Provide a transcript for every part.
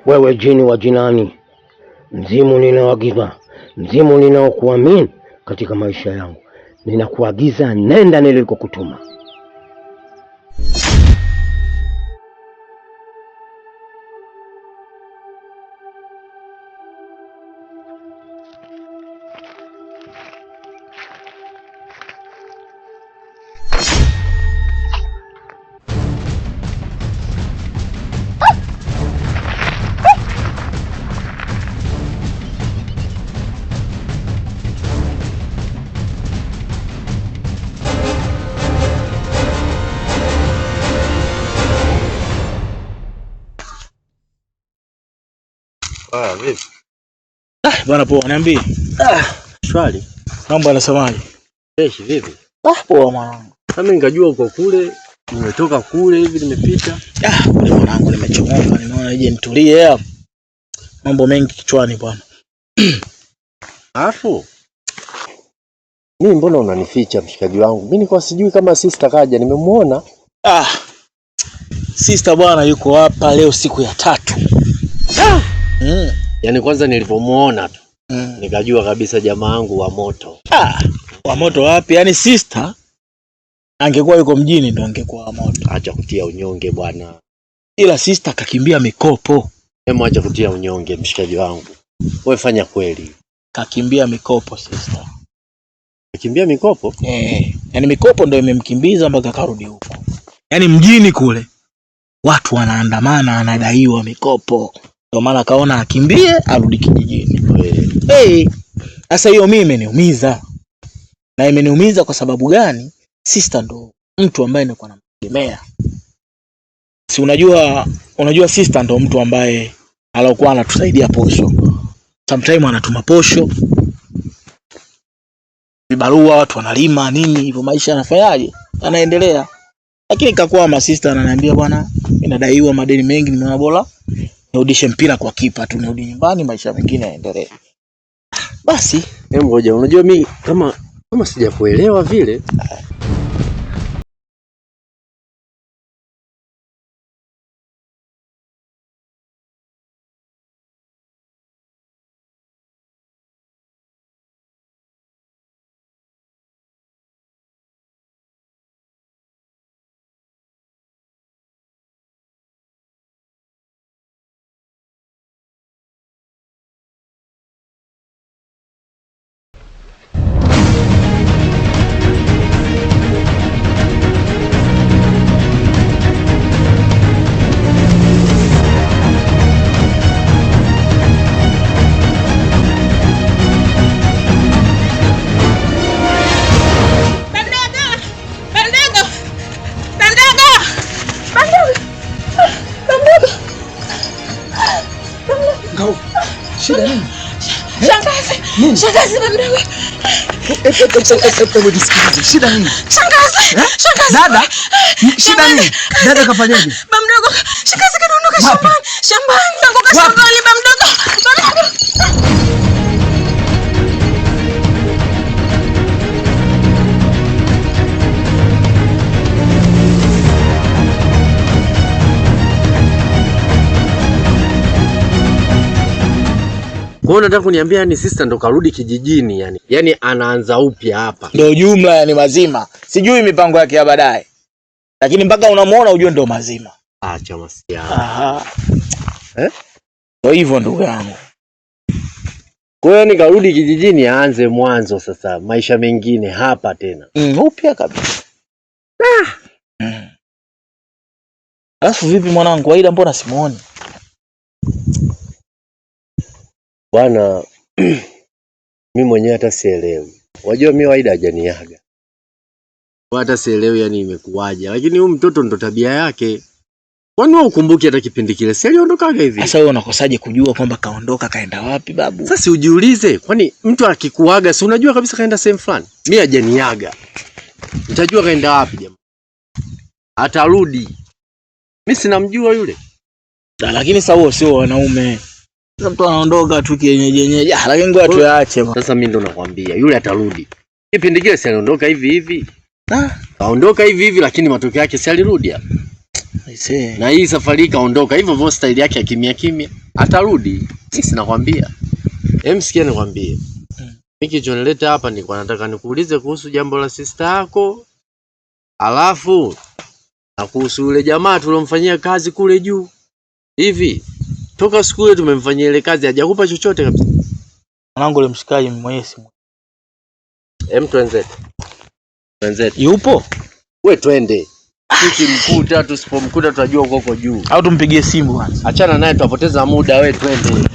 Wewe jini wa jinani, mzimu ninaoagiza, mzimu ninaokuamini katika maisha yangu, ninakuagiza nenda nilikokutuma. Ah, vipi? Ah, bwana poa, niambie. Ah, shwari. Mambo yanasemaje? Fresh vipi? Ah, poa mwanangu. Sasa mimi nikajua uko kule, nimetoka kule hivi nimepita. Ah, kule mwanangu nimechomoka, nimeona nije nitulie hapo. Mambo mengi kichwani bwana. Alafu mimi mbona unanificha mshikaji wangu? Mimi nilikuwa sijui kama sister kaja, nimemuona. Ah. Sister bwana yuko hapa leo siku ya tatu. Ah. Yaani kwanza nilivyomuona tu nikajua kabisa jamaa wangu wa moto. Ah, wa moto wapi? Yaani sister angekuwa yuko mjini ndo angekuwa wa moto. Acha kutia unyonge bwana. Ila sister kakimbia mikopo. Hebu acha kutia unyonge mshikaji wangu. Wewe fanya kweli. Kakimbia mikopo sister. Kakimbia mikopo? Eh, yaani mikopo ndo imemkimbiza mpaka karudi huko. Yaani mjini kule watu wanaandamana, anadaiwa mikopo. Ndio maana kaona akimbie arudi kijijini. Hey, sasa hiyo mimi imeniumiza. Na imeniumiza kwa sababu gani? Sister ndo mtu ambaye nilikuwa namtegemea. Si unajua sister ndo mtu ambaye alikuwa anatusaidia posho. Sometime anatuma posho, vibarua, watu wanalima nini hivyo, maisha yanafanyaje? Yanaendelea. Lakini kakuwa sister ananiambia bwana, ninadaiwa madeni mengi, nimeona bora nirudishe mpira kwa kipa tu, nirudi nyumbani, maisha mengine yaendelee. Basi Hebu ngoja, unajua mimi kama sijakuelewa vile. Shida nini? Shangazi, shangazi, bamdogo. Hebu nisikilize. Shida nini? Shangazi, shangazi. Dada, shida nini? Dada kafanyaje? Ba mdogo, shangazi kadondoka shambani. Shambani, kaanguka shambani ba mdogo. Ba mdogo. Kwa hiyo unataka kuniambia yani sister ndo karudi kijijini yani. Yaani anaanza upya hapa. Ndio jumla yani mazima. Sijui mipango yake ya baadaye. Lakini mpaka unamuona ujue ndo mazima. Acha masiara. Aha. Eh? Ndio hivyo ndugu yangu. Kwa hiyo yani karudi kijijini aanze mwanzo sasa, maisha mengine hapa tena. Upya kabisa. Alafu vipi mwanangu, Aida mbona simuoni? Bwana mimi mwenyewe hata sielewi. Wajua mimi Waida hajaniaga. Hata sielewi yani imekuwaje. Lakini huyu mtoto ndo tabia yake. Kwani wewe ukumbuki hata kipindi kile? Si aliondokaga hivi? Sasa wewe unakosaje kujua kwamba kaondoka kaenda wapi babu? Sasa ujiulize, kwani mtu akikuaga si unajua kabisa kaenda sehemu fulani? Mimi hajaniaga. Nitajua kaenda wapi jamaa? Atarudi. Mimi sinamjua yule. Lakini sasa huo sio wanaume. Sasa mtu anaondoka tu kienyeji yenyeji. Lakini ngoja tuyaache. Sasa mimi ndo nakwambia yule atarudi. Kipindi kile si aliondoka hivi hivi. Kaondoka hivi hivi lakini matokeo yake si alirudi hapa. Na hii safari kaondoka hivyo hivyo style yake ya kimya kimya. Atarudi. Sisi nakwambia. Hem, sikia nikwambie. Mimi kilichonileta hapa nilikuwa nataka nikuulize kuhusu jambo la sister yako. Alafu na kuhusu yule jamaa tulomfanyia kazi kule juu. Hivi toka siku ile tumemfanyia ile kazi hajakupa chochote kabisa. Mwanangu yule mshikaji mwenyewe simu. Hem, twenzetu. Twenzetu. Yupo? We twende. Tukimkuta tusipomkuta tutajua uko juu. Au tumpigie simu kwanza. Achana naye tutapoteza muda, we twende.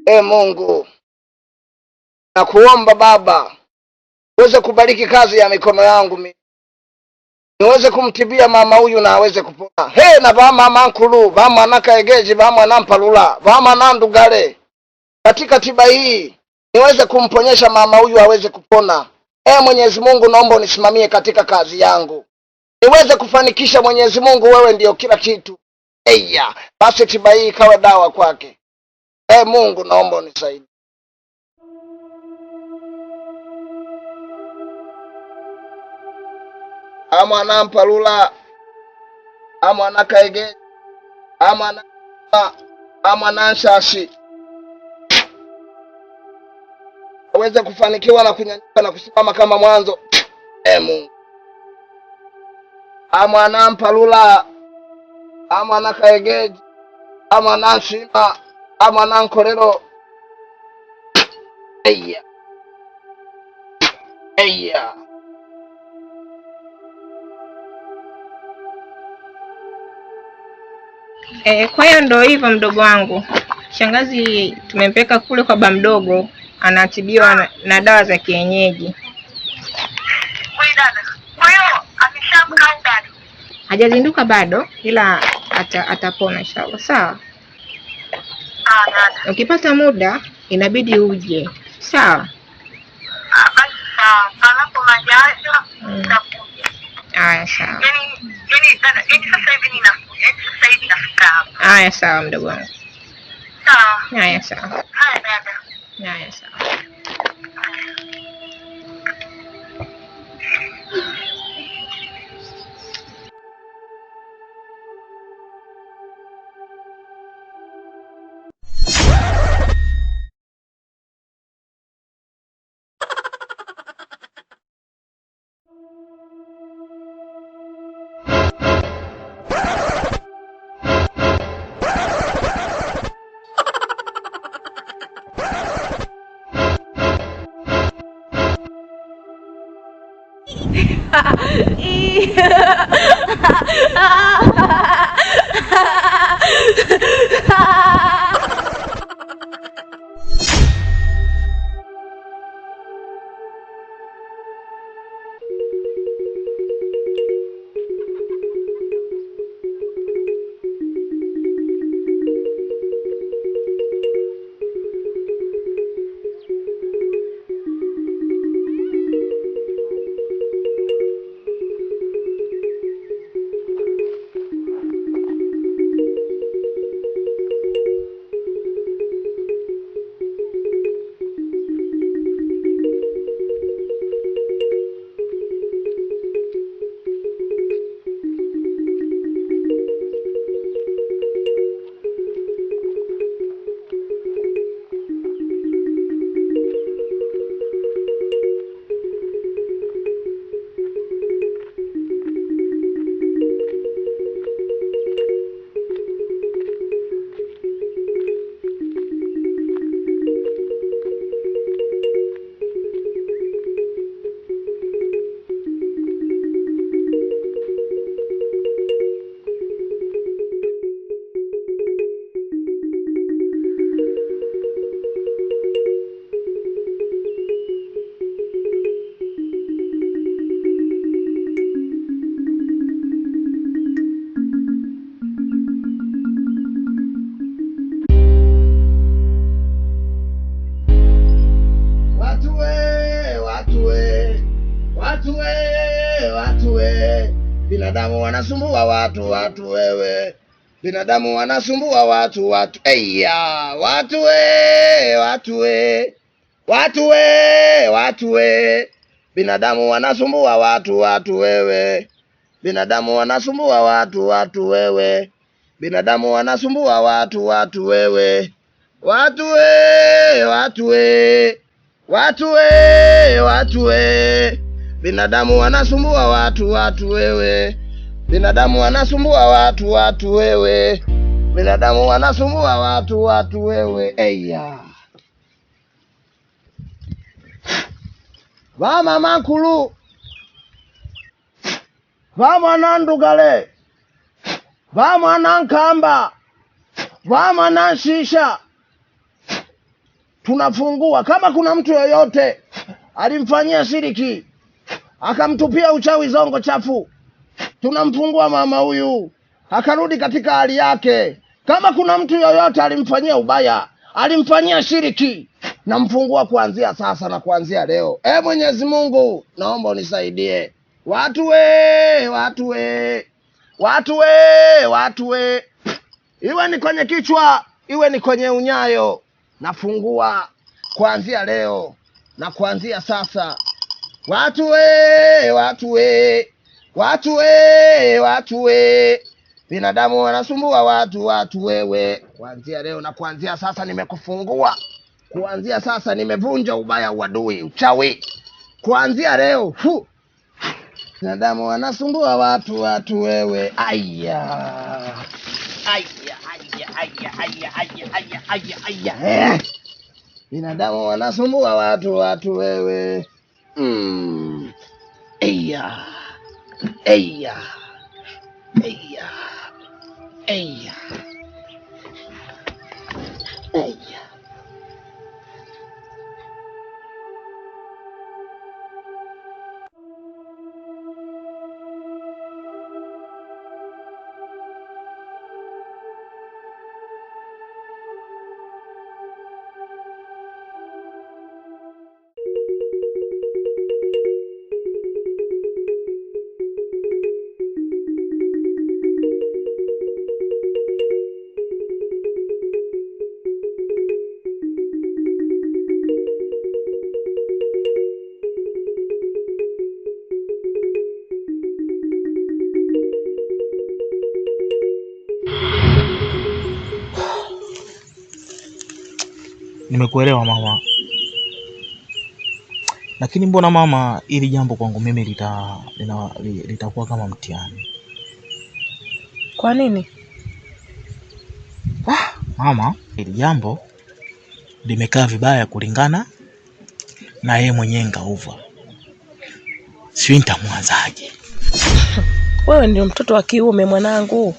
E Mungu, nakuomba Baba uweze kubariki kazi ya mikono yangu mimi, niweze kumtibia mama huyu na aweze kupona. He na ba mama nkulu, ba mwana kaegeji, ba mwana mpalula, ba mwana ndugale. Katika tiba hii niweze kumponyesha mama huyu aweze kupona. E Mwenyezi Mungu, naomba unisimamie katika kazi yangu, niweze kufanikisha. Mwenyezi Mungu, wewe ndiyo kila kitu. Eya, basi tiba hii ikawe dawa kwake. E Mungu, naomba unisaidie. Amwana mpalula, amwana kaege, amwana amwana nshasi, aweze kufanikiwa na kunyanyuka na kusimama kama mwanzo. E Mungu, amwana mpalula, amwana kaege, amwana nshima, amwana nkorero. Eya, eya. Kwa hiyo ndo hivyo mdogo wangu. Shangazi tumempeleka kule kwa ba mdogo, anatibiwa na dawa za kienyeji. Hajazinduka bado ila atapona inshallah. Sawa? Ukipata muda Inabidi uje. Sawa? Basi sawa, panapo majaliwa nitakuja. Haya sawa. Yaani dada, yaani sasa hivi ninakuja, yaani sasa hivi nafika hapa. Haya sawa mdogo wangu. Sawa. Haya sawa. Haya dada. Haya sawa. Watu we, watu we, watu we, watu we, binadamu wanasumbua watu, watu wewe, binadamu wanasumbua watu, watu eya, watu we, watu we, watu we, watu we, binadamu wanasumbua watu, watu wewe, binadamu wanasumbua watu, watu wewe, binadamu wanasumbua watu, watu wewe, watu we, watu we, watu we, watu we, binadamu wanasumbua watu, watu wewe, binadamu wanasumbua watu, watu wewe, binadamu wanasumbua watu, watu wewe, eya. Va mama nkulu, va mwana ndugale, va mwana nkamba, va mwana nshisha, tunafungua. Kama kuna mtu yoyote alimfanyia shiriki akamtupia uchawi zongo chafu, tunamfungua mama huyu akarudi katika hali yake. Kama kuna mtu yoyote alimfanyia ubaya, alimfanyia shiriki, namfungua kuanzia sasa na kuanzia leo. E Mwenyezi Mungu, naomba unisaidie. Watu we, watu we, watu we, watu we, iwe ni kwenye kichwa, iwe ni kwenye unyayo, nafungua kuanzia leo na kuanzia sasa. Watu we, watu we, watu we, watu we, binadamu wanasumbua watu, watu wewe. Kuanzia leo na kuanzia sasa nimekufungua. Kuanzia sasa nimevunja ubaya, uadui, uchawi. Kuanzia leo fu binadamu wanasumbua watu, watu wewe. Aya, aya, aya, aya, aya, aya, aya, aya, aya. Eh. Binadamu wanasumbua watu, watu wewe. Eya, eya, eya, eya, eya. Nimekuelewa mama. Lakini mbona mama, hili jambo kwangu mimi litakuwa kama mtihani. Kwa nini? Mama, hili jambo limekaa vibaya kulingana na yeye mwenyewe Ngauva. Sijui nitamwanzaje. Wewe ndio mtoto wa kiume mwanangu,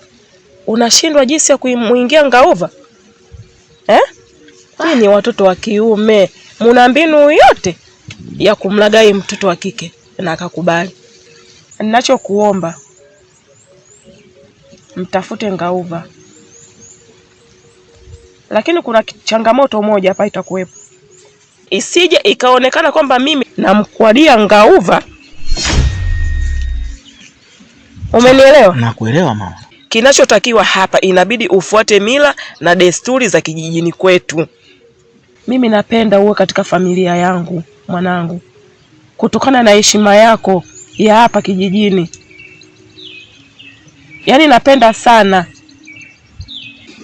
unashindwa jinsi ya kumuingia Ngauva eh? Nyinyi watoto wa kiume muna mbinu yote ya kumlagai mtoto wa kike na akakubali. Ninachokuomba, mtafute Ngauva, lakini kuna changamoto moja hapa itakuwepo, isije ikaonekana kwamba mimi namkwadia Ngauva. Umenielewa? Nakuelewa mama. Kinachotakiwa hapa, inabidi ufuate mila na desturi za kijijini kwetu. Mimi napenda uwe katika familia yangu mwanangu, kutokana na heshima yako ya hapa kijijini. Yaani napenda sana.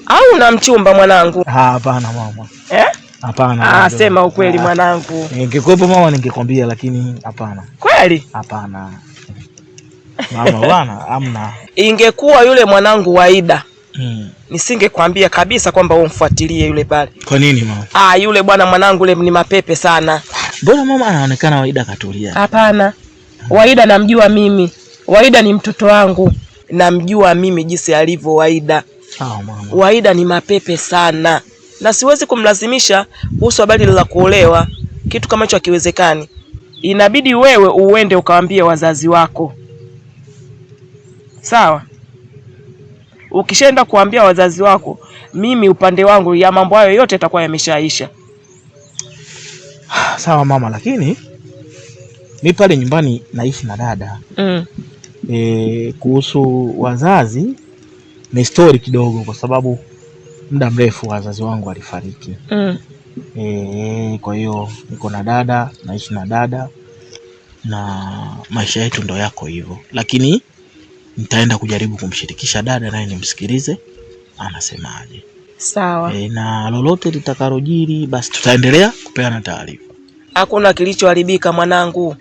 Au una mchumba mwanangu? Hapana mama. Eh? Hapana. Ah, sema ukweli mwanangu. Ningekuwepo mama ningekwambia, lakini hapana. Kweli? Hapana. Mama bwana, amna. Ingekuwa yule mwanangu Waida, nisingekwambia kabisa kwamba umfuatilie yule pale. Kwa nini mama? Ah, yule bwana mwanangu yule ni mapepe sana. Mbona mama anaonekana Waida katulia? Hapana. Waida namjua mimi. Waida ni mtoto wangu. Namjua mimi jinsi alivyo Waida. Sawa mama. Waida ni mapepe sana. Na siwezi kumlazimisha kuhusu habari la kuolewa. Kitu kama hicho hakiwezekani. Inabidi wewe uende ukawaambie wazazi wako. Sawa? Ukishaenda kuambia wazazi wako, mimi upande wangu ya mambo hayo yote yatakuwa yameshaisha. Sawa mama, lakini mi pale nyumbani naishi na dada. Kuhusu wazazi ni story kidogo, kwa sababu muda mrefu wazazi wangu walifariki. Kwa hiyo niko na dada, naishi na dada na maisha yetu ndo yako hivyo. Lakini nitaenda kujaribu kumshirikisha dada naye nimsikilize anasemaje. Sawa. Na lolote litakalojiri basi tutaendelea kupeana taarifa. Hakuna kilichoharibika mwanangu.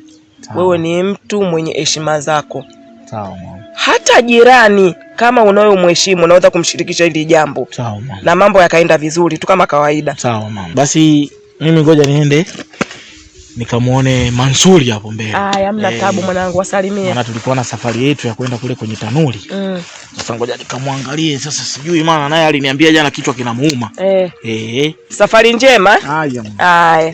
Wewe ni mtu mwenye heshima zako. Sawa mama. Hata jirani kama unayomheshimu unaweza kumshirikisha hili jambo. Sawa mama. Na mambo yakaenda vizuri tu kama kawaida. Sawa mama. Basi mimi ngoja niende nikamuone Mansuri hapo mbele. Haya, hamna taabu mwanangu, wasalimie. Maana tulikuwa na safari yetu ya kwenda kule kwenye tanuri. Sasa ngoja nikamwangalie sasa, sijui maana naye aliniambia jana kichwa kinamuuma. Safari njema. Haya mama. Haya.